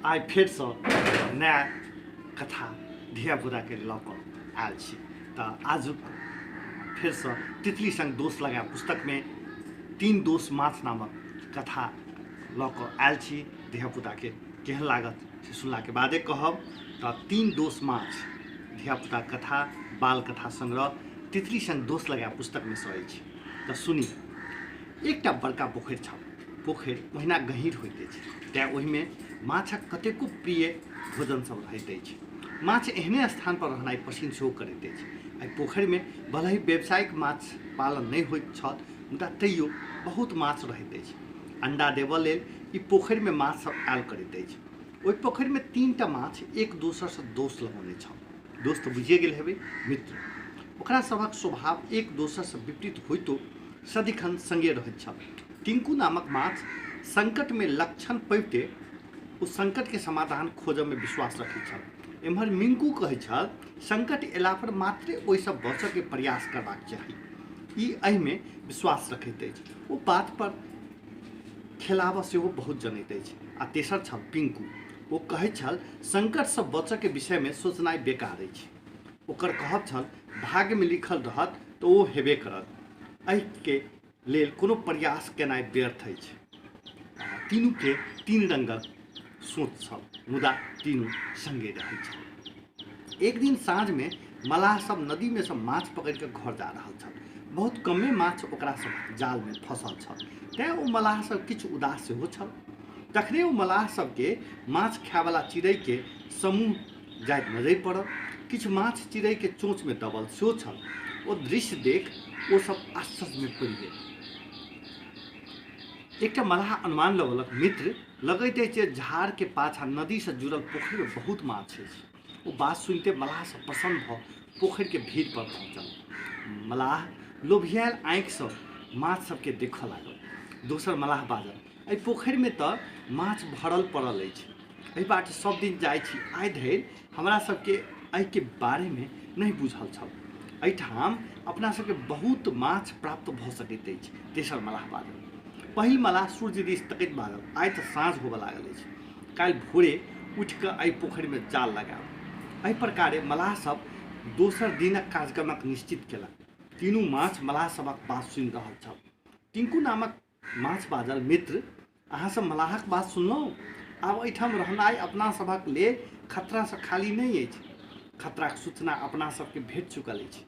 आइ फेरसँ नया कथा धियापुताके लऽ कऽ आयल छी। तऽ आजुक फेरसँ तितली सङ्ग दोष लगाय पुस्तकमे तीन दोष माछ नामक कथा लऽ कऽ आयल छी। धियापुताके केहन लागत से सुनलाके बादे कहब। तऽ तीन दोष माछ धियापुता कथा बाल कथा संग्रह तितली सङ्ग दोष लगाय पुस्तकमे सँ अछि। तऽ सुनी, एकटा बड़का पोखरि छल। पोखरि ओहिना गहीँर होइत अछि, तेँ ओहिमे माछक कतेको प्रिय भोजन सब रहैत अछि। माछ एहने स्थान पर रहनाइ पसिन सेहो करैत अछि। एहि पोखरिमे भलहि व्यावसायिक माछ पालन नहि होइत छल, मुदा तैयो बहुत माछ रहैत अछि। अंडा देबऽ लेल ई पोखरिमे माछ सब आयल करैत अछि। ओहि पोखरिमे तीनटा माछ एक दोसरसँ दोष लगौने छल। दोस्त तऽ बुझिए गेल हेबै, मित्र। ओकरा सभक स्वभाव एक दोसरसँ विपरीत होइतो सदिखन संगे रहैत छल। टिंकू नामक माछ संकटमे लक्षण पबिते ओ संकटके समाधान खोजऽमे विश्वास रखैत छल। एम्हर मिंकू कहैत छल, संकट एला पर मात्रे ओहिसँ बचऽके प्रयास करबाक चाही। ई एहिमे विश्वास रखैत अछि। ओ बात पर खेलाबऽ सेहो बहुत जनैत अछि। आ तेसर छल पिंकू। ओ कहैत छल, संकटसँ बचऽके विषयमे सोचनाइ बेकार अछि। ओकर कहब छल, भाग्यमे लिखल रहत तऽ ओ हेबे करत। एहिके लेल कोनो प्रयास केनाइ व्यर्थ अछि। तीनूके तीन रङ्गक सोच छल, मुदा तीनू सङ्गे रहैत छल। एक दिन साँझमे मलाह सब नदीमे सँ माछ पकड़ि कऽ घर जा रहल छल। बहुत कमे माछ ओकरा सभक जालमे फँसल छल, तेँ ओ मलाह सब किछु उदास सेहो छल। तखने ओ मलाह सबके माछ खायवला चिड़ैके समूह जाइत नजरि पड़ल। किछु माछ चिड़ैके चोंचमे दबल सेहो छल। ओ दृश्य देख ओ सब आश्चर्यमे पड़ि गेल। एकटा मलाह अनुमान लगौलक, मित्र, लगैत अछि जे झाड़के पाछाँ नदीसँ जुड़ल पोखरिमे बहुत माछ अछि। ओ बात सुनिते मलाह सब प्रसन्न भऽ पोखरिके भीड़ पर पहुँचल। मलाह लोभियायल आँखिसँ माछ सबके देखऽ लागल। दोसर मलाह बाजल, एहि पोखरिमे तऽ माछ भरल पड़ल अछि। एहि बाटे सब दिन जाइ छी, आइ धरि हमरा सबके एहिके बारेमे नहि बुझल छल। एहिठाम अपना सबके बहुत माछ प्राप्त भऽ सकैत अछि। तेसर मलाह बाजल। पहिल मलाह सूर्य दिस तकैत बाजल, आइ तऽ साँझ होबऽ लागल अछि। काल्हि भोरे उठि कऽ एहि पोखरिमे जाल लगायब। एहि प्रकारे मलाह सब दोसर दिनक कार्यक्रमक निश्चित केलक। तीनू माछ मलाह सभक बात सुनि रहल छल। टिंकू नामक माछ बाजल, मित्र, अहाँ सब मलाहक बात सुनलहुँ? आब एहिठाम रहनाइ अपना सभक लेल खतरासँ खाली नहि अछि। खतराक सूचना अपना सबके भेट चुकल अछि।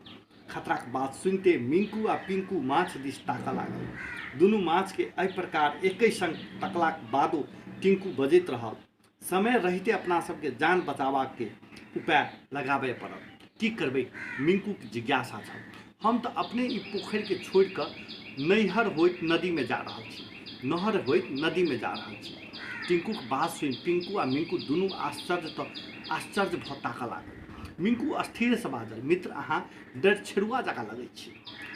खतराक बात सुनिते मिंकू आ पिंकू माछ दिस ताकऽ लागल। दुनू माछके एहि प्रकार एकै संग तकलाक बादो टिंकू बजैत रहल, समय रहिते अपना सबके जान बचाबाके उपाय लगाबय पड़त। की करबै? मिंकूक जिज्ञासा छल। हम तऽ अपने ई पोखरिके छोड़ि कऽ नैहर होइत नदीमे जा रहल छी। नहर होइत नदीमे जा रहल छी। टिंकूक बात सुनि पिंकू आ मिंकू दुनू आश्चर्य तऽ आश्चर्य भऽ ताकऽ लागल। मिंकू अस्थिरसँ बाजल, मित्र, अहाँ डरछेरुआ जकाँ लगैत छी।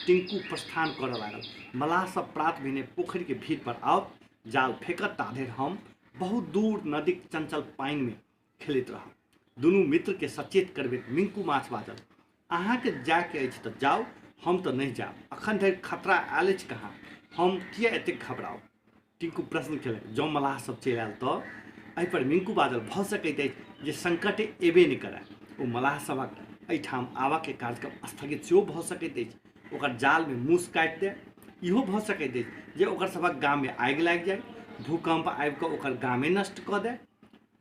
टिंकू प्रस्थान करऽ लागल। मलाह सब प्रात भेने पोखरिके भीड़ पर आओत, जाल फेकत, ताधरि हम बहुत दूर नदीक चंचल पानिमे खेलैत रहब। दुनू मित्रके सचेत करबैत मिंकू माछ बाजल, अहाँके जायके अछि तऽ जाउ, हम तऽ नहि जायब। अखन धरि खतरा आयल अछि कहाँ? हम किए एतेक घबराउ? टिंकू प्रश्न केलक, जँ मलाह सब चलि आयल तऽ? एहिपर मिंकू बाजल, भऽ सकैत अछि जे संकटे एबे नहि करय। ओ मलाह सभक एहिठाम आबऽके कार्यक्रम स्थगित सेहो भऽ सकैत अछि। ओकर जालमे मूस काटि दए। इहो भऽ सकैत अछि जे ओकर सभक गाममे आगि लागि जाय, भूकम्प आबि कऽ ओकर गामे नष्ट कऽ दए,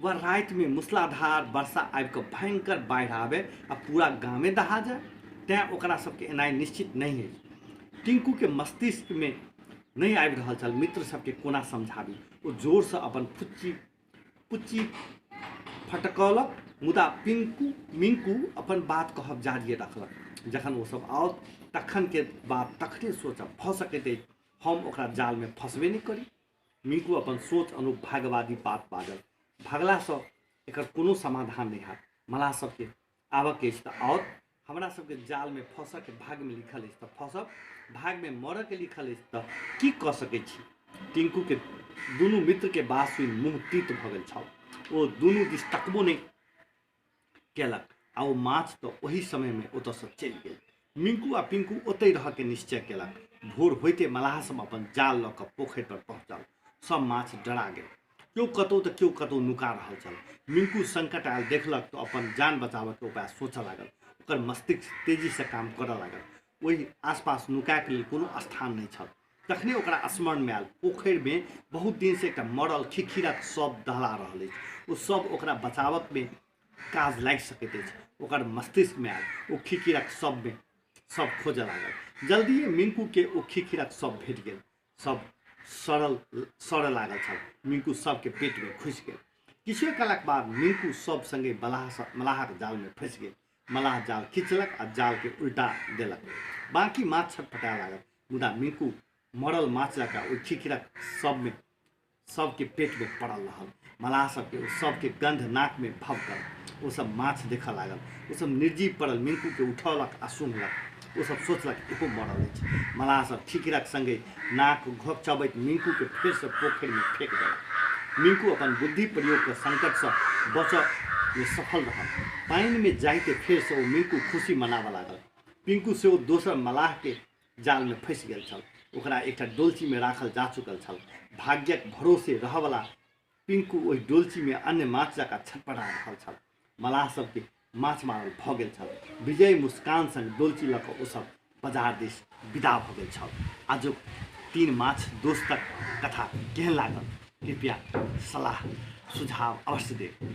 वा रातिमे मूसलाधार वर्षा आबि कऽ भयंकर बाढ़ि आबय आ पूरा गामे दहा जाय। तेँ ओकरा सबके एनाइ निश्चित नहि अछि। टिंकूके मस्तिष्कमे नहि आबि रहल छल मित्र सबके कोना समझाबी। ओ जोरसँ अपन फुच्ची पुच्ची फटकौलक, मुदा पिंकू मिंकू अपन बात कहब जारिए रखलक, जखन ओ सब आओत तखनके बात तखने सोचब। भऽ सकैत अछि हम ओकरा जालमे फँसबे नहि करी। मिंकू अपन सोच अनुरूप भाग्यवादी बात बाजल, भागलासँ एकर कोनो समाधान नहि हैत। मलाह सबके आबऽके अछि तऽ आओत। हमरा सबके जालमे फँसऽके भाग्यमे लिखल अछि तऽ फँसब, भाग्यमे मरऽके लिखल अछि तऽ की कऽ सकै छी? टिंकूके दुनू मित्रके बात सुनि मुँह तीत भऽ गेल छल। ओ दुनू दिस तकबो नहि केलक आ ओ माछ तऽ ओही समयमे ओतऽसँ चलि गेल। मिंकू आ पिंकू ओतहि रहऽके निश्चय केलक। भोर होइते मलाह सब अपन जाल लऽ कऽ पोखरि पर पहुँचल। सब माछ डरा गेल। केओ कतौ तऽ केओ कतौ नुका रहल छल। मिंकू संकट आयल देखलक तऽ अपन जान बचाबऽके उपाय सोचऽ लागल। ओकर मस्तिष्क तेजीसँ काम करऽ लागल। ओहि आसपास नुकायके लेल कोनो स्थान नहि छल। तखने ओकरा स्मरणमे आयल, पोखरिमे बहुत दिनसँ एकटा मरल खिखिरक शव दहला रहल अछि। ओ शव ओकरा बचाबऽमे काज लागि सकैत अछि। ओकर मस्तिष्कमे आयल, ओ खिखिरक शवमे शव खोजऽ लागल। जल्दिए मिंकूके ओ खिखिरक शव भेट गेल। सब सड़ल सड़ऽ लागल छल। मिंकू सबके पेटमे घुसि गेल। किछुए कालक बाद मिंकू सब संगे मलाहक जालमे फँसि गेल। मलाह जाल खिंचलक आ जालके उल्टा देलक। बाँकी माछ छटपटाए लागल, मुदा मिंकू मरल माछ जकाँ ओहि खिखिरक सबमे सबके पेटमे पड़ल रहल। मलाह सबके ओ सबके गन्ध नाकमे भभकल। ओ सब माछ देखऽ लागल। ओ सब निर्जीव पड़ल मिंकूके उठौलक आ सूंघलक। ओ सब सोचलक, इहो मरल अछि। मलाह सब खिखिरक संगे नाक घोकचबैत मिंकूके फेरसँ पोखरिमे फेक देलक। मिंकू अपन बुद्धि प्रयोग कऽ संकटसँ बचऽ मे सफल रहल। पानिमे जाइते फेरसँ ओ मिंकू खुशी मनाबऽ लागल। पिंकू सेहो दोसर मलाहके जालमे फँसि गेल छल। ओकरा एकटा डोलचीमे राखल जा चुकल छल। भाग्यक भरोसे रहऽवला पिंकू ओहि डोलचीमे अन्य माछ जकाँ छटपटा रहल छल। मलाह सभके माछ मारल भऽ गेल छल। विजय मुस्कान संग डोलची लऽ कऽ ओ सभ बाजार दिस विदा भऽ गेल छल। आजुक तीन माछ दोस्तक कथा केहन लागल? कृपया सलाह सुझाव अवश्य देब।